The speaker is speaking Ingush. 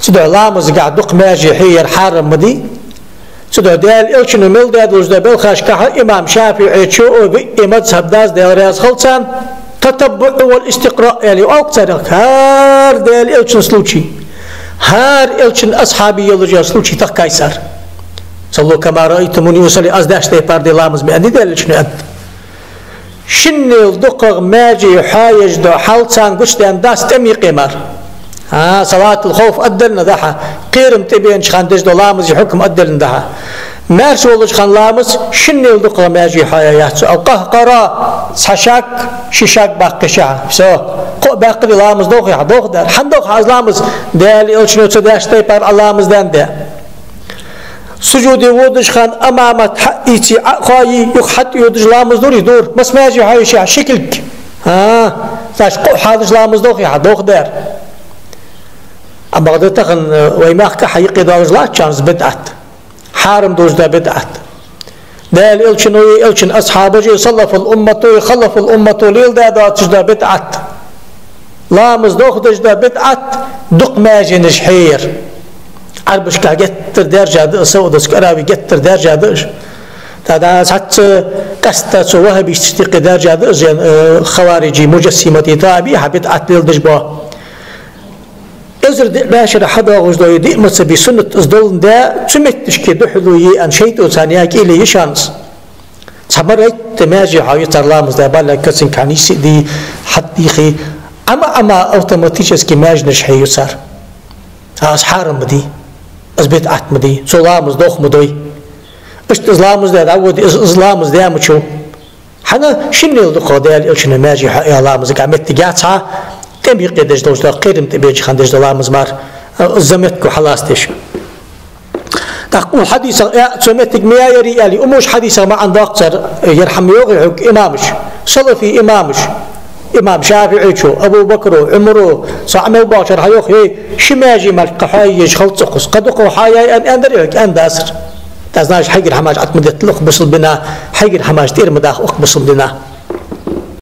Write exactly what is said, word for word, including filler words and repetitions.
Цудухьа ламазгахь дукха маьже хьеяр хьарам ма дий. Цудухьа Даьла Элчано мел даь долаш да белхашкахь имам ШафиӀечо а, виъ мазхӀаб дас, Даьла раьза хилва царна, татаббуӀ вал истикъраъ аьле оал-кх цар, хӀара Даьла Элчан случай, хӀара Элчан асхьабий йолаш йола случай тахкай цар. «صلوا كما رأيتموني أصلي», аз деш тайпара де ламаз ма аьннадий Даьла Элчано, аьннад. Шиннел дукхагӀа маьже хьоаеш дола хьал царна гучадаьнна дац тӀем юкъе мара. А, салатуль-хавф отдельно да хьа, кхерам тӀабенача хана деш дола ламаза хьукам отдельно да хьа. Маьрша волча хана ламаз шиннел дукхагӀа маьже хьоаяь яц цо. Ал-къахкъара, цхьа шаг, ши шаг баккха ши хьа. Всё. Кхоъ баьккхале ламаз дохий хьа? Дохадаьр. ХӀана дох хьа из ламаз? Даьла Элчано ца деш тайпара Ӏа ламаз даьннадаь. Сужуде водача хана Ӏимамат хьаийце, Ӏо а хоае, юха хьатӀайодаш ламаз дорий? Дора. Масса маьже хьоаяьй хьа? Ши кулг. А, цхьа кхоъ хьадеш ламаз дохий хьа? Дохадаьр. Амма бакъда тахан, э, вай мехка хьа юкъе долаш латтача хӀаманца бидӀат, хьарам долаш да бидӀат. Даьла Элчано а, Элчан асхьабаша а, салафул уммато а, халафул уммато а леладаь доацаш да бидӀат. Ламаз дохадеш да бидӀат дукха маьженаш хьеяр. Ӏарбашкахь геттара даьржа да из, Саудовская Аравия геттара даьржа да из. ТӀаккха цхьацца къаьстта цу ваххабисташта юкъе даьржа да из, э, хавариджий, муджассиматий тоаба хьа бидӀат леладеш бола. Эзар диъ бӀаь шера хьадоагӀаш дола диъ мазхӀаба суннат из доландаь, цу метташка духьале я аьнна шайтӀо царна яь кӀийле я шоана из. Цхьа марайтта маьже хьоаю цар ламаз даь, баллаг кацинг хьа нийсса а дий, хьатӀадийхе. Амма, амма автоматически маьженаш хьею цар. А, из хьарам ма дий, из бидӀат ма дий, цо ламаз дох ма дой. Иштта из ламаз даь дӀаводе, из, из ламаз даь ма вац. ХӀана? Шиннел дукхагӀа Даьла Элчано маьже хьоаяь ламазгахь моттиг яц хьа, тӀем юкъе деш долаш да, кхерам тӀабеча хана деш да ламаз мара, э, заметку хьаллаца деш. ТӀаккха укх хьадисах, э, цу моттиг ма яьй ер аьле, укх хьадисах маӀан доаккх цар, э, ер хӀама йоах хьога имамаша, салафий имамаша, имам ШафиӀечо, Абу Бакро, Ӏумаро, цхьа Ӏамал боаккхачар хьайоах, хӀей, ши маьже мара кхы хьоае езаш хилац укхаза. Кхы дукхагӀа хьоаяьй аьнна, аьннадар хьога? Аьннадац цар. ТӀаккха, значит, хьайгара хӀамаш Ӏотта ма детталахь укх бусалба дина, хьайгара хӀамаш тӀера ма даха укх бусалба дина.